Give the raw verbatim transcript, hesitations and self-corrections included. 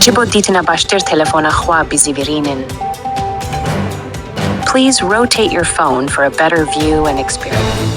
Ji bo dîtina baştir telefona xwe bizîvirînin. Please rotate your phone for a better view and experience.